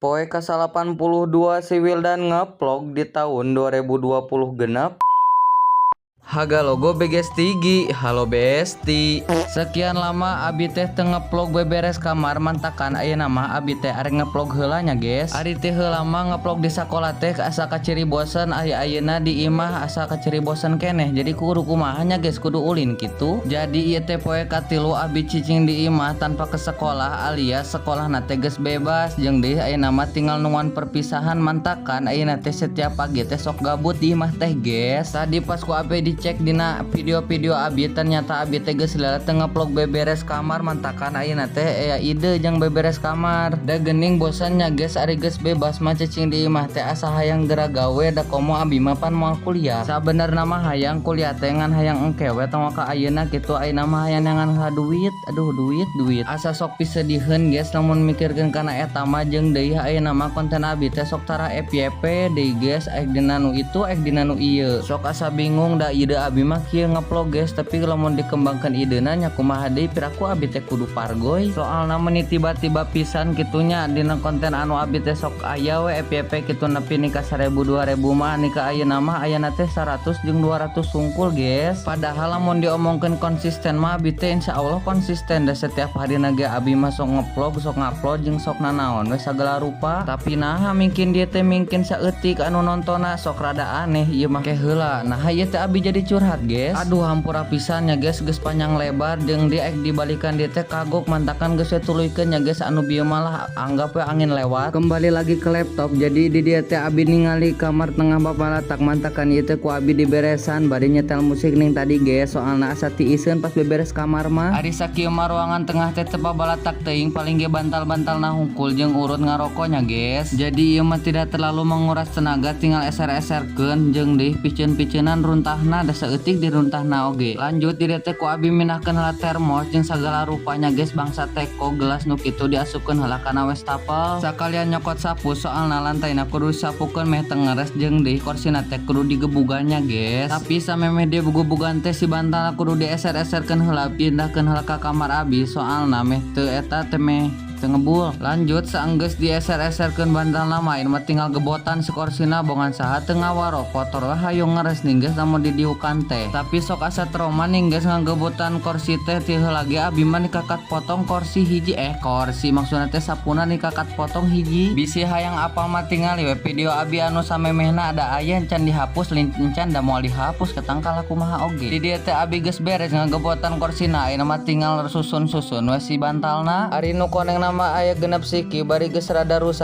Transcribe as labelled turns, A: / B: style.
A: Poe ka-82 si Wildan ngevlog di tahun 2026. Haga logo BGS3. Halo, Besti. Sekian lama abi teh teu ngevlog beberes kamar, mantakan ayeuna mah abi teh arek ngevlog heula nya, guys. Ari teh heula mah ngevlog di sakola teh asa kaciri bosen, aya ayeuna di imah asa kaciri bosen keneh. Jadi kudu kumaha nya, guys? Kudu ulin kitu. Jadi ieu teh poe katilu abi cicing di imah tanpa ke sekolah, alias sekolah teh geus bebas. Jeung deui ayeuna mah tinggal nungguan perpisahan, mantakan ayeuna teh setiap pagi teh sok gabut di imah teh, guys. Tadi pas ku abi dicek dina video-video abi, ternyata abi teh geus lila teu ngevlog beberes kamar, mantakan ayeuna teh aya ide jang beberes kamar. Da geuning bosannya, guys, ari geus bebas mah cicing di imah teh asa hayang geura gawe. Da komo abi mah pan moal kuliah. Sabenerna mah hayang kuliah teh, ngan hayang engke we, tong ka ayeuna kitu. Ayeuna mah hayang neangan heula duit. Aduh, duit, duit, asa sok pisedieun, guys, lamun mikirkeun kana eta mah. Jeung deui ayeuna mah konten abi teh sok tara FYP deui, guys. Aek dina nu itu, aek dina nu ieu, sok asa bingung. Da ide abi mah kieu ngevlog, guys, tapi lamun dikembangkan idena nya kumaha deui, piraku abi teh kudu pargoy, soalna meuni tiba-tiba pisan kitunya. Dina konten anu abi teh sok aya we FYP kitu nepi ni ka 1000 2000 mah, ni ka ayeuna mah ayana teh 100 jeung 200 sungkul, guys. Padahal lamun diomongkeun konsisten mah abi teh insya Allah konsisten, da setiap hari ge abi mah sok ngevlog, sok ngupload, jeung sok nanaon we sagala rupa. Tapi nah, mungkin dia teh mungkin saeutik anu nontona, sok rada aneh ieu mah. Ke heula, nah ieu teh abi jadi curhat, guys. Aduh, hampura pisan nya, guys, geus panjang lebar jeung dia ek dibalikan dia teh kagok, mantakan geus we tuluykeun nya, guys. Anu bieu malah anggap we angin lewat. Kembali lagi ke laptop. Jadi di dieu teh abi ningali kamar tengah bapalatak, mantakan ieu teh ku abi diberesan bari nyetel musik ning tadi, guys, soalna asa tiiseun pas beberes kamar mah. Ari sakieu mah ruangan tengah teh teu pabalatak teuing, paling ge bantal-bantalna hungkul jeung urut ngarokoknya, guys. Jadi ieu mah tidak terlalu menguras tenaga, tinggal eser-eserkeun jeung deui piceun-piceunan runtahna, da saeutik diruntahna oge. Lanjut, di dieu teh ku abi mindahkeun heula termos jeung sagala rupanya, guys, bangsa teko, gelas nu kitu diasupkeun heula kana wastafel. Sakalian nyokot sapu, soalna lantaina kudu disapukeun meh teu ngeres, jeung deui korsina teh kudu digebugannya, guys. Tapi samemeh digebugan teh si bantal kudu dieser-eserkeun heula, pindahkeun heula ka kamar abi, soalna meh teu eta teh, meh teu ngebul. Lanjut, saenggeus dieser-eserkeun bantalna mah mah tinggal gebotan si korsina. Bongan saha teu ngawaro, kotor we hayu ngeres nih, guys, lamun didiukan teh. Tapi sok asa trauma nih, guys, ngagebotan korsi teh. Ti heula ge abi mah dikakat potong korsi hiji, eh korsi maksudna teh sapuna dikakat potong hiji. Bisi hayang apal mah tingali we video abi anu samemehna, ada aya encan dihapus lin encan, da moal dihapus ketangkal kumaha oge. Di dieu teh abi geus beres ngagebotan korsina, ayeuna mah tinggal susun-susun we si bantalna. Ari nu koneng mah aya 6 siki, bari geus rada rusak.